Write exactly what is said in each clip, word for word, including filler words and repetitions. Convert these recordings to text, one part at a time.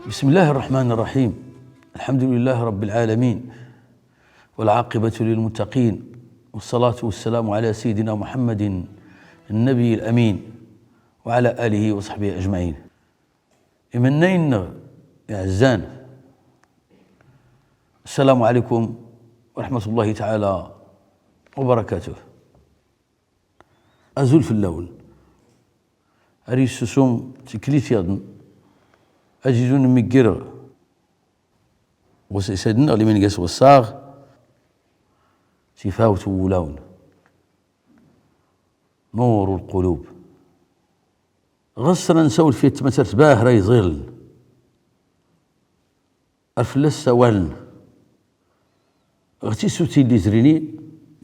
بسم الله الرحمن الرحيم. الحمد لله رب العالمين. والعاقبة للمتقين. والصلاة والسلام على سيدنا محمد النبي الأمين وعلى آله وصحبه أجمعين. Imennayen-nneɣ iɛezzan, السلام عليكم ورحمة الله تعالى وبركاته. Azul fell-awen. Ar yessusum tiklit yaḍen. Ad izun nmiggireɣ. Wes-, s ad-nneɣ liman gas wessaɣ. Tifawt n wulawen. نور القلوب. Ɣas ra nsawel f yat tmatart bah ra iẓilen. Ar fell-as sawalen. Ɣ tisut illi izrinin,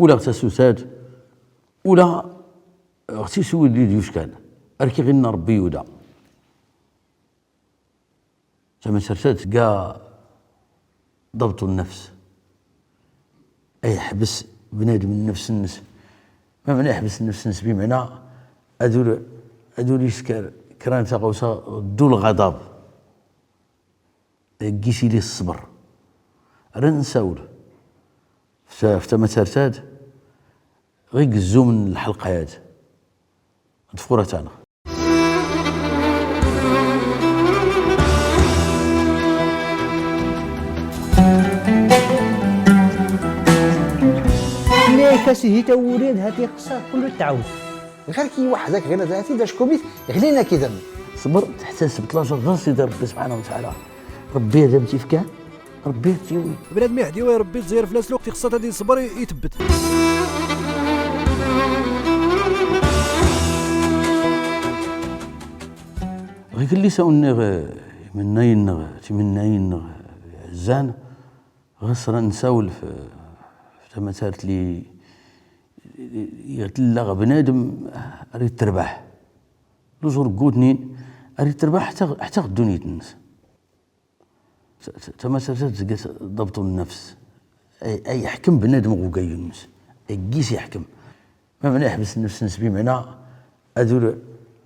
ula ɣ tasut-ad, ula ɣ tisut illi d-yuckan. Ar k-iɣ inna Rebbi yuda. Tamatartat tga ḍabt nnefs. Ay yeḥbes bnadem nnefs-nnes. Ma mna yeḥbes nnefs-nnes, bimɛna ad ur, ad ur isker kra n taɣawsa ddu lɣaḍab. Deg-s ili ṣṣber. Ra nsawel f ta-, f tamatartat ɣ igezzum n lḥelqa-ad. Ḍfur-aɣ-tt-nneɣ. Tenna-ak: a Sidi, tawuri d hat ixṣṣar kullu tɛawd. Ɣer-k i waḥd-ak ɣila d hati d acku mit ɣlin-ak idammen. Ṣber teḥtaseb tlaẓa ɣer Sidi Ṛebbi subḥanahu wa taɛala. Ṛebbi ad am-t-ifkan, Ṛebbi ad t-iwi. Bnadem iḥdiwa i Ṛebbi tẓir fell-as luqt ixṣa-t ad iṣber i, itebbet. Ɣikelli s awen-nniɣ, eh, imennayen-nneɣ, timennayin-nneɣ, eh, iɛezzan, ɣas ra nsawel f, f tamatart li, li, li tella ɣ bnadem ar itterbaḥ. Luzur n wutnin ar itterbaḥ ḥta, ḥta ɣ ddunit-nnes. T-, t-, tamasart tezga ḍabt nnefs. Ay, ay yeḥkem bnadem ɣ ugayyu-nnes. Ay gis yeḥkem. Ma mna yeḥbes nnefs-nnes, bimɛna ad ur,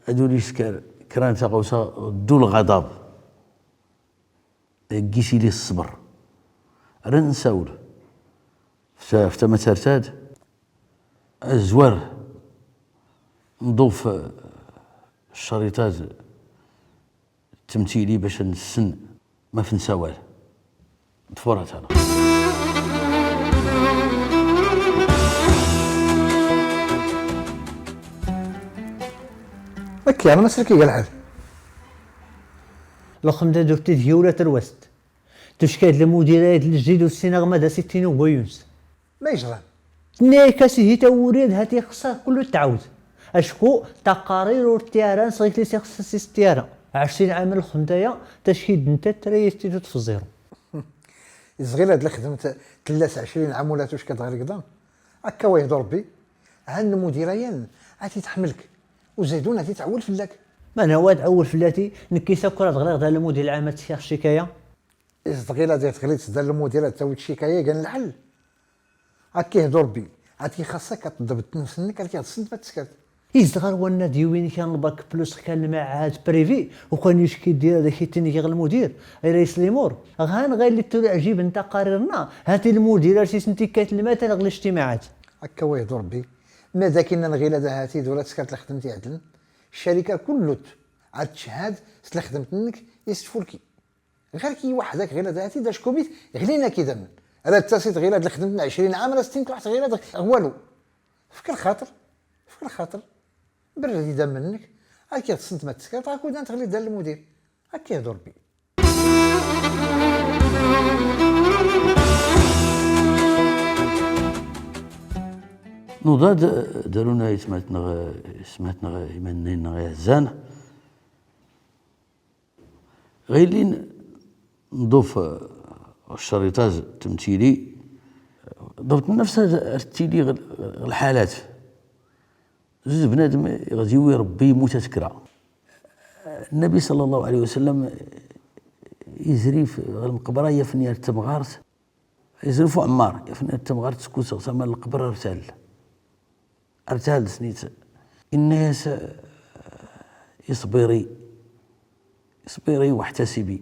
ad ur isker kra n taɣawsa ddu lɣaḍab. Ay gis ili ṣṣber. Ra nsawel f ta-, f tamasart-ad. Azwar nḍuf, eh, ccriṭat ttemtili bac ad nessen ma f nsawal. Ḍfur-aɣ-tt-nneɣ. Akka, ma srek iga lḥal. Lxemda d urtid gi ula terwast. Tucka-d lmudira d ljdid ur ssineɣ ma d as-ittin ugayyu-nnes. Ma yejran? Tenna-ak: a Sidi, tawuri d hat ixṣṣar kullu tɛawd. Acku taqarir ur tti ara, nesɣik li s ixṣṣas is tti ara. Ɛecrin ɛam n lxemda-ya, tackid n tat, tra yas-tt-id ur tfeẓẓiru. Izɣil ad lxedmt tella s ɛecrin ɛam ula tucka-d ɣer igḍa. Akka wa ihdu Ṛebbi, ɛan lmudira-yan, ad t-id-tḥemmlek. U zaydun ad t-id-tɛewwel fell-ak. Mana wa ad tɛewwel fell-ati, nekki s akk ra d-ɣliɣ da lmudir lɛam ad ttkiɣ ccikaya. Izdeɣ ila di tɣlit da lmudir ad tawi ccikaya gan lḥel. Akka ihdu Ṛebbi, ad k-ixaṣṣ ad tḍebṭ nnefs-nnek, ad k-iɣ-tessent ma teskert. Izdeɣ ar wanna d yiwin kan lbak plus kan lmaɛad privi, u kan yucki dira da k-ittin giɣ lmudir, ira yeslimur. Ɣan ɣa illi tura ɛjiben taqarir-nna, hati lmudir ar sisent ikkat lmatal ɣ lijtimaɛat. Akka wa ihdu Ṛebbi, ma d akin nɣil ad hati d ula teskert lexdemt iɛedlen, ccarika kullut ad tchad s lexdemt-nnek is tfulki. Ɣer-k i waḥd-ak ɣila d hati d acku mit ɣlin-ak idammen. Ra d-tasit ɣila d lexdemt n ɛecrin ɛam, ra s-tint waḥd ɣila d walu. Fk lxaṭer, fk lxaṭer. Berred idammen-nnek, ad k-iɣ-tessent ma teskert, akud ad tɣliḍ da lmudir. Ad k-ihdu Ṛebbi. Nuḍa-d, darun aytmat-nneɣ, aytmat-nneɣ, iman-nneɣ iɛezzan. Ɣilin nḍuf, eh, ccriṭat temtili, ḍabt nnefs ar, ar ttili ɣ, ɣ lḥalat. Zuz bnadem iɣ d-iwi Ṛebbi yemmut at kra. Nnabi ṣalla Llahu ɛalayhi wa sallam izri f, ɣ lmeqbra, yaf-nni ar temɣart. Izref Ɛemmar, yaf-nni ar temɣart teskut ɣ tama n lqebr ar tall. Ar tall snit. Inna-yas: اصبري، اصبري واحتسبي.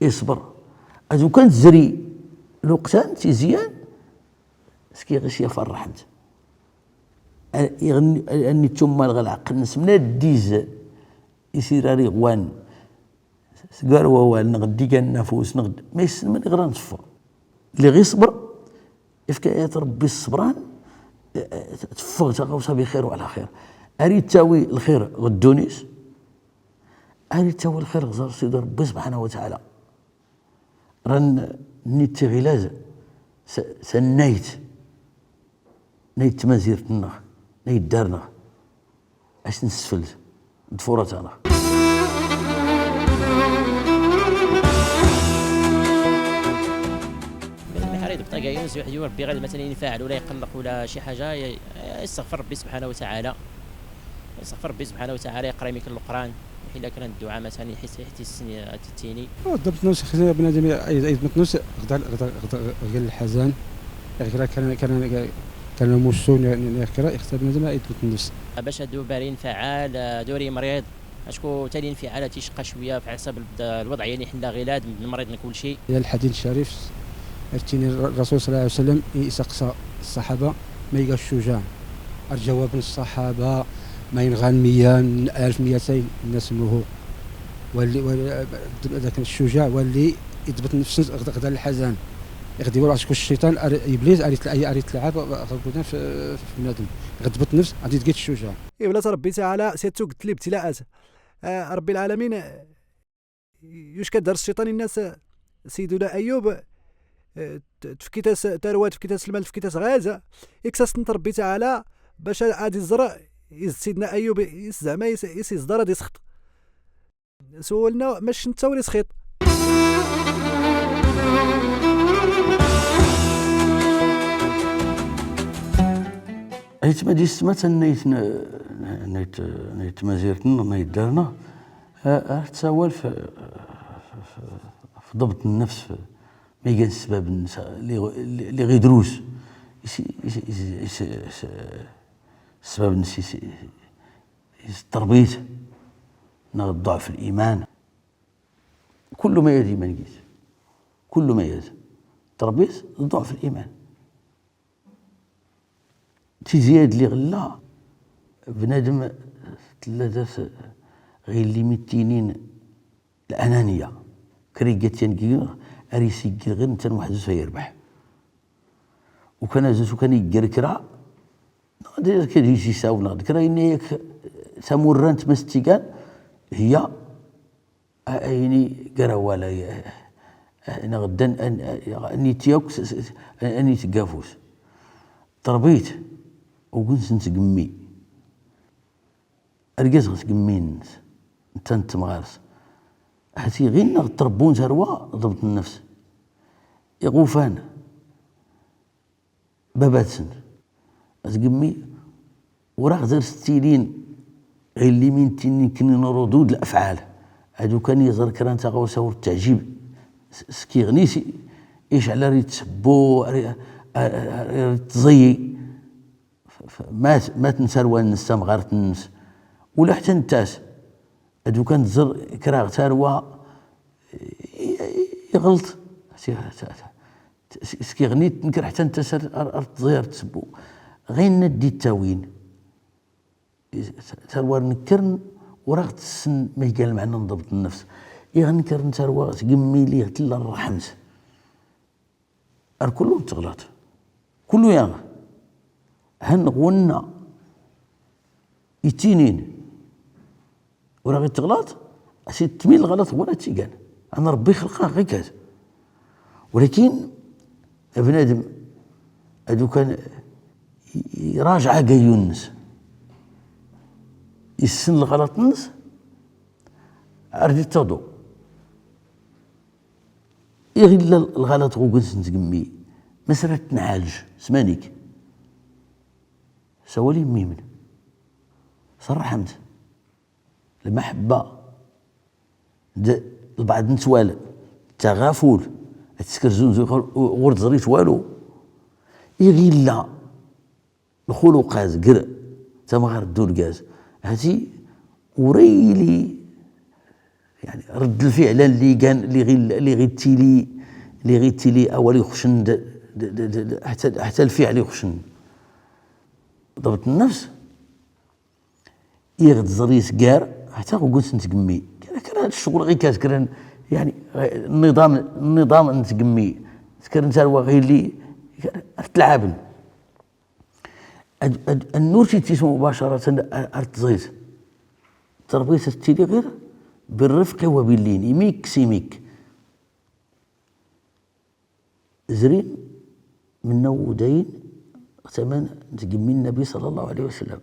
Iṣber. Ad ukan tezri lweqt-an tizi-an, s kiɣis ya farrḥent. Anni tummal ɣer lɛeqqel-nnes mnaddiz isirari ɣwan, sgar wawal, neɣ ddigan n afus, neɣ d-, ma yessen mani ɣer ad nṣeffer. Lliɣ iṣber, ifka ayat Ṛebbi ṣṣebran, teffeɣ taɣawsa bi xir u ɛla xir. Ar ittawi lxir ɣer ddunit, ar ittawi lxir ɣer Sidi Ṛebbi subḥanahu wa taɛala. Ran nit tiɣilad s, s annayt, nayt tmazirt-nneɣ, nayt ddar-nneɣ. Ass n sfeld d furat-aneɣ. Mḥar iḍebṭ agayun, zi uḥdiw Rebbi ɣad matalan infaɛel wala iqelleq wala ci ḥaǧa, i-, isteɣfer Rebbi subḥanahu wa taɛala. Isteɣfer Rebbi subḥanahu wa taɛala, iqra imik n Leqran, iḥilla kra n dduɛa matalan iḥis, iḥtis tini. Ḍebṭ nnefs, xti bnadem ayd-, aydem nnefs, ɣ-, ɣ-, ɣ-, ɣ-, ɣ-, lḥazan. Iɣ kra kan, kan, kan amussu, n-, n-, iɣ kra, ixta bnadem aydem nnefs. Bac ad ur bari infaɛal, ad ur imriḍ. Acku tali infiɛal ad ticqa cwiya, f ḥsab lwad-, lwadɛya ni ḥna ɣilad, mriḍ n kulci. Ila lḥadis ccarif, ar tini Rasul ṣalla Llahu ɛalayhi wa sallam, i-, isaqsa ṣṣaḥaba ma iga ccujaɛ. Ar jawab n ṣṣaḥaba, ma inɣan miyya, alf miyatayn, nna-as muhu. Walli, walli, dak ccujaɛ, walli iḍebṭ nnefs-ns ɣ-, ɣ-, ɣ-, lḥazan. Iɣ diwar acku cciṭan, ar, iblis, ar itl-, ar itlɛab ɣ-, ɣ-, f, f bnadem. Iḍebṭ nnefs, ad idgi ccujaɛ. Ibla Rebbi taɛala, s yat tuggt n libtilaat. Ah, Rebbi lɛalamin, ah, yuc ka dar cciṭan inna-as, ah, Sayyiduna Ayyub, ah, t-, tfkit-as tarwa, tfkit-as lmal, tfkit-as ɣaz, ikkes-as-tent Rebbi taɛala, bac ad iẓer, is Sidna Ayyub, is zeɛma, is, is iẓḍar ad isxeṭ. Sawal-nna, mac netta ur isxeṭ. Aytma d yessetma, tannayt n, n, n tmazirt-nneɣ, n yidder-nneɣ, a, ar tsawal f, f, f, f ḍebṭ nnefs, f, ma igan ssbab-nnes, li, li, li ɣ idrus, is, is, is, is, is, ssbab-nnes, is, is ttṛebbit, neɣ ḍḍuɛf n liman. Kullu ma yad iman gis. Kullu ma yad. Ttṛebbit, ḍḍuɛf n liman. Tizi ad lliɣ lla, bnadem tella dat ɣilli mi ttinin l-ananiya. Kra iggat yan gis, ar isiggil ɣir netta n weḥd-s a yerbeḥ. Ukan azus, ukan igger kra, neɣ d, kra d isisaw, neɣ d kra, yenna-yak tamurrant ma s-tt-igan, hiya, a, ayni gar awal, a, a, neɣ ddan, a, a, nit yakk, s, s, s, a, a nit gafus. Ttṛebbit, ugens n tgemmi. Argaz ɣ tgemmi-nnes, netta n temɣart. Hati ɣinna ɣ ttṛebbun tarwa, ḍebṭ nnefs. Iɣ ufan baba-tsen. Tgemmi, ur aɣ dar s-ttilin ɣilli mi ttinin knin ṛudud lafɛal. Ad ukan iẓer kra n taɣawsa ur teɛǧib s-, s kiɣnis, icɛel ar ittsebbu, ar i-, ar, ar, ar itẓeyyi. F-, f-, mat, mat n tarwa-nnes, tamɣart-nnes. Ula ḥtta nettas. Ad ukan tẓer kra ɣ tarwa, i-, i-, iɣelṭ. Si-, s-, s-, s kiɣni tenker ḥtta nettas ar, ar, ar tẓi, ar tsebbu. Ɣinna d-ittawin. Tarwa ar nekkern, ur aɣ tessen ma iga lmeɛna n ḍebṭ nnefs. Iɣ nekkern tarwa tgemmi li ɣ tella ṛṛeḥmt. Ar kullu nettɣlaṭ. Kullu ya. Han ɣunna ittinin ur aɣ ittɣlaṭ, a s ittmin lɣlaṭ ɣunna tt-igan. An Ṛebbi xelq-aɣ ɣikas. Walakin, bnadem, ad ukan i-, irajaɛ agayyu-nnes. Issen lɣlaṭ-nnes, ar d ittaḍu. Iɣ illa lɣalaṭ ɣ ugens n tgemmi, ma s ra t-nɛalj s manik? S awal immimen, s ṛṛeḥmt, lmaḥebba, d lbeɛḍ n ttwal, taɣafult, ad tsker zun zun ɣur, ɣur teẓrit walu. Iɣ illa lxuluq-a gr tamɣart d urgaz, hati ur yili, yani, rdd lfiɛl li gan, li ɣ, li ɣ ittili, li ɣ ittili awal ixuccen d, d, d, d, d, ḥtta, ḥtta lfiɛl ixuccen. Ḍebṭ nnefs, iɣ tẓer isgar, ḥtta ɣ ugens n tgemmi. Kra, kra ccɣel ɣikas, kra n, yani, nniḍam, nniḍam n tgemmi. Tkern tarwa ɣilli, ar tlaɛben. Ad, ad, ad ur tittis mubacaratan ar, ar tẓiẓ. Ttṛebbit ad tili ɣir birrifqi wa billin, imik s imik. Zrin mennaw udayn ɣ tama n tgemmi n Nnabi ṣalla Llahu ɛalayhi wa sallam.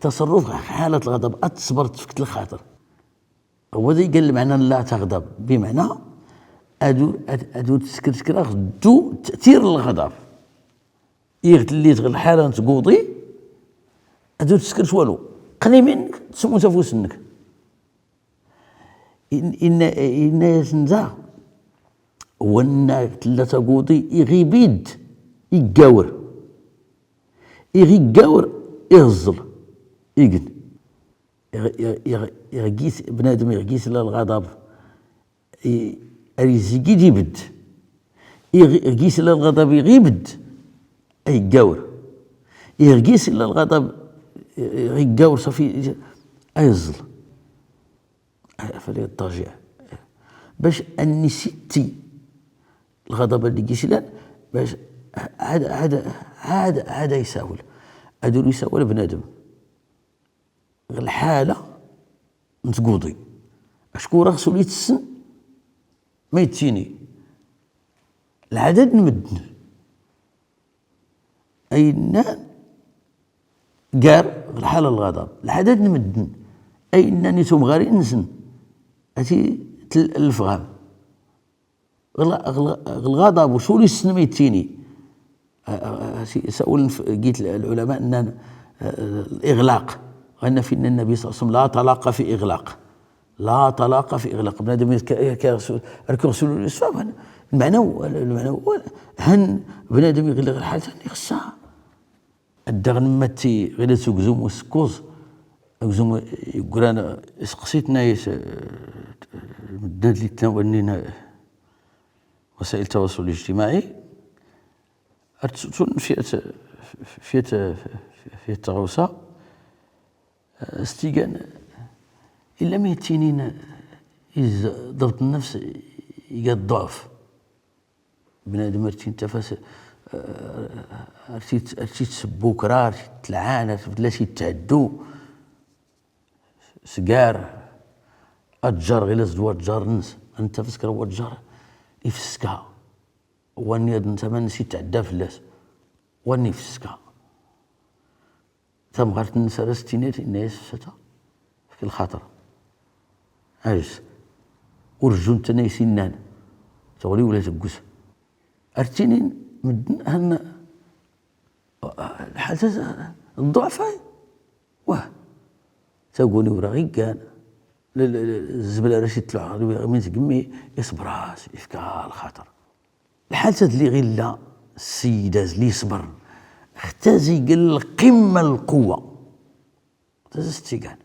تصرف حالة الغضب، ad tṣber tfekt lxaṭer. Wa da igan lmeɛna n la taghdab, bmeɛna Ad ur, ad, ad ur teskr s kra ɣef ddu ttir n lɣaḍab. Iɣ tllit ɣ lḥala n tguḍi, ad ur teskr s walu. Qqen imi-nnek, tsumut afus-nnek. In-, inna, inna-yasen daɣ, wanna tella taguḍi, iɣ ibid, iggawr. Iɣ iggawr, iɣẓẓel, igen. Iɣ, iɣ, iɣ, iɣ gis, bnadem iɣ gis illa lɣaḍab, i, ar izigid ibedd. Iɣ, iɣ gis illa lɣaḍab iɣ ibedd, a iggawr. Iɣ gis illa lɣaḍab iɣ iggawr, ṣafi, a iẓẓel. Fali ṭṭajiɛ. Bac ad nisitti lɣaḍab alli gis illan, bac ad, ad, ad, ad isawel. Ad ur isawel bnadem ɣ lḥala n tguḍi. Acku ur ɣ-suli tessen ma yettini. Lɛadad n medden ay nnan gar ɣ lḥala n lɣaḍab. Lɛadad n medden ay nnan i tumɣarin-nsen, ati tel-, lefɣam. Ɣ-, ɣ-, ɣ lɣaḍab, ur suli tessen ma yettini. A, a, a, si-, sawlen f-, git l-, lɛulama nnan, a, a, الإغلاق. Ɣanna fi nnan Nnabi صلى الله عليه وسلم: لا طلاق في إغلاق. لا طلاق في إغلاق. Bnadem k-, k-, k-, ar k-, ur suli lesbab, lmeɛna, lmeɛna, han bnadem iɣli ɣ lḥal-tanni, xessa. Ad daɣ nmatti ɣilet ugzum wis kuẓ, ugzum yeggran, iseqsi-t, inna-yas, eh, medden ad li tnawannin, eh, وسائل التواصل الاجتماعي, ar ttun fi yat, fi yat, fi yat tɣawsa, eh, s-tt-igan, illa ma yettinin, eh, iz ḍabt nnefs iga ḍḍuɛf. Bnadem ar t-ittafas, eh, ar t-, ar t-ittsebbu kra, ar t-ittlɛan, ar fell-as ittɛeddu. Sgar aǧǧar, ɣilas d waǧǧar-nnes, ad nettafas kra n waǧǧar ifeska. Wanni ad ntaman-nnes ittɛedda fell-as. Wanni ifeska. Tamɣart-nnes ara s-tiniḍ, inna-yas: "Fsata, efk lxaṭer. Ajes, ur rjunt anay s-innan teɣli ula teggus." Ar ttinin medden han lḥal-a ḍḍuɛfay. Wah, taguni ur aɣ-iggan. L-, l-, l-, zzbel ara s-itluɛ ɣer min tgemmi, iṣber-as, ifka lxaṭer. Lḥal-a d li ɣ illa ssiyid-as li iṣbren, xtaz iga lqimma n lquwwa. Xtaz as-tt-igan.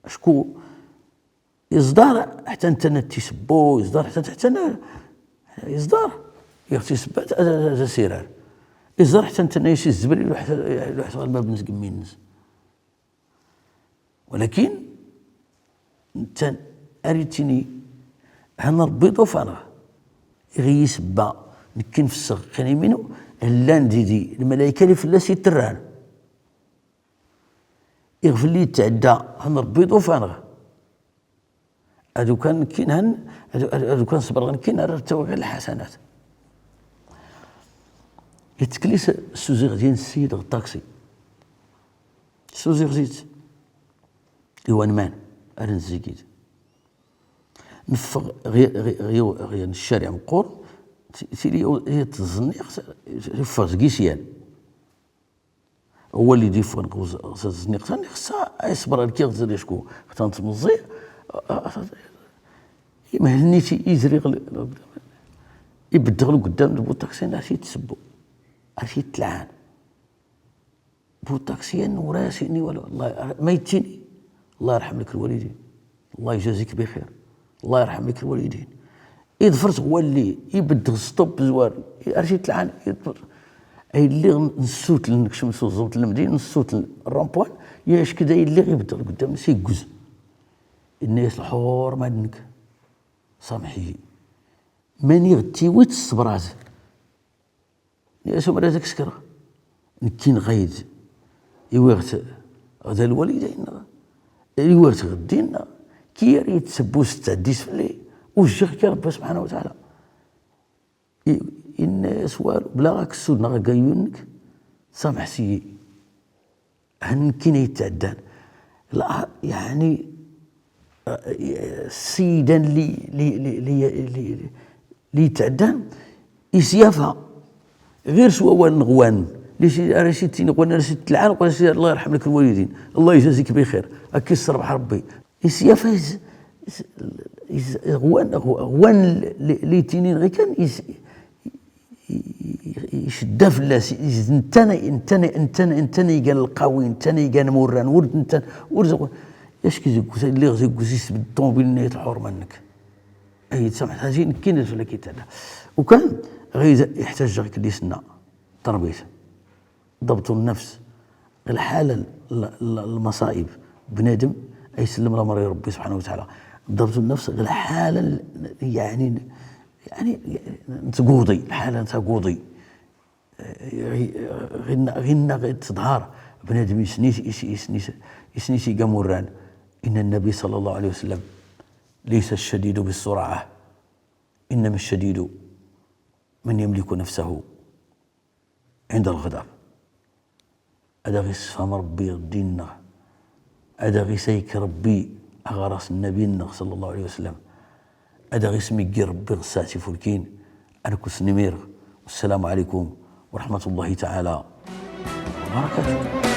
Acku iẓḍar ḥtta netta ad t-isebbu, iẓḍar ḥtta, ḥtta n-, iẓḍar iɣ t-isebba ad, ad, ad as-irar. Iẓḍar ḥtta netta ad as-izzbel, iluḥ, iluḥ ɣer bab n tgemmi-nnes. Walakin, netta ar ittini, han Ṛebbi iḍufanɣ, iɣ iyi-isebba, nekkin fessɣ ɣ qqin iminu, llan didi lmalayka li fell-as itterran. Iɣ fell-i ittɛedda, han Ṛebbi iḍufanɣ. Ad ukan nekkin han, ad, ad, ad ukan ṣebreɣ nekkin, ar ttawiɣ ɣir lḥasanat. Ittekli s, s uziɣdi n ssiyid ɣ ṭaksi. S uziɣdi-t i wanman ar nzigid. Neffeɣ ɣi, ɣi, ɣi, ɣi ccariɛ meqqur, ti-, tili i tẓenniɣt, iffeɣ seg isyan. Awal i d-iffɣen ɣ tẓenniɣt-nni, xessa a iṣber ar kiɣ tẓri acku xtan tmeẓẓi. Imehlen-is izri ɣ-, ibedd ɣ lguddam n bu ṭaksi, ar t-itsebbu, ar t-itlɛan. Bu ṭaksi-yan ur as-ini walu. Allah, ma yettini: "Allah yerḥem lek lwalidin. Allah yeǧazik bixir. Allah yerḥem lek lwalidin." Iḍfer-t ɣ walli, ibedd ɣ sṭop zwar, ar t-itlɛan, iḍfer. Ay lliɣ nessuttel, nekcem s uẓemt n lemdina, nessuttel rond-point, yack d ay lliɣ ibedd ɣ lguddam-nnes igguz. Inna-yas: "Lḥurma-nnek, sameḥ-iyi. Mani ɣ tiwit ṣṣber-as." Nni-as: "Umer ad ak-sekreɣ. Nekkin ɣayd, iwiɣ-t ɣ da lwalidayn-nneɣ, iwiɣ-t ɣ ddin-nneɣ, ki ar iyi-tsebbu s ttɛeddi-s fell-i, ujjiɣ ki Ṛebbi subḥanahu wa taɛala." I-, inna-yas walu, bla ɣa k-ssudneɣ agayyun-nnek, sameḥ s-iyi. Han nekkin ay ittɛeddan. La, yeɛni, eh, ssidan li, li, li, li, li, Li yetɛeddan, is yafa ɣir s wawal n ɣwan. Li si, ara si ttini ɣwan, ara si ttlɛan, ɣwan si Allah yerḥem lek lwalidin, Allah yjazik bixir, ad k isserbeḥ Rebbi. Is yafa is, is, is ɣwan, ɣwan li, li ttinin ɣi kan is, icedda fell-as, is netta, netta, netta, netta igan lqawi, netta igan murran, ur d netta, ur z-, acku zeg us, lliɣ zeg us isbedd ṭṭumubil-nni tḥurma-nnek. Ay, tsamḥet, hadi nekkini fell-ak i ttɛedda. Ukan ɣi yeḥtaǧ ɣik li s nna, tarbit, ḍabt nnefs, ɣ lḥala l-, l-, lmaṣaib, bnadem a isellem lamer i Rebbi subḥanahu wa taɛala. Ḍabt nnefs ɣ lḥala l-, yeɛni, yeɛni n tguḍi, lḥala n tguḍi. Ɣi-, ɣinna, ɣinna ɣi teḍhar, bnadem isni-, is-, isni-, isni-, iga murran. إن النبي صلى الله عليه وسلم: ليس الشديد بالصرعة، إنما الشديد من يملك نفسه عند الغضب. Ad aɣ-isfhem Rebbi ddin-nneɣ. Ad aɣ-isayk Rebbi ɣ ɣaras Nnabi-nneɣ صلى الله عليه وسلم. Ad aɣ-ismiggi Rebbi ɣ ssaɛt ifulkin. Ad ken-snimirɣ. والسلام عليكم ورحمة الله تعالى وبركاته.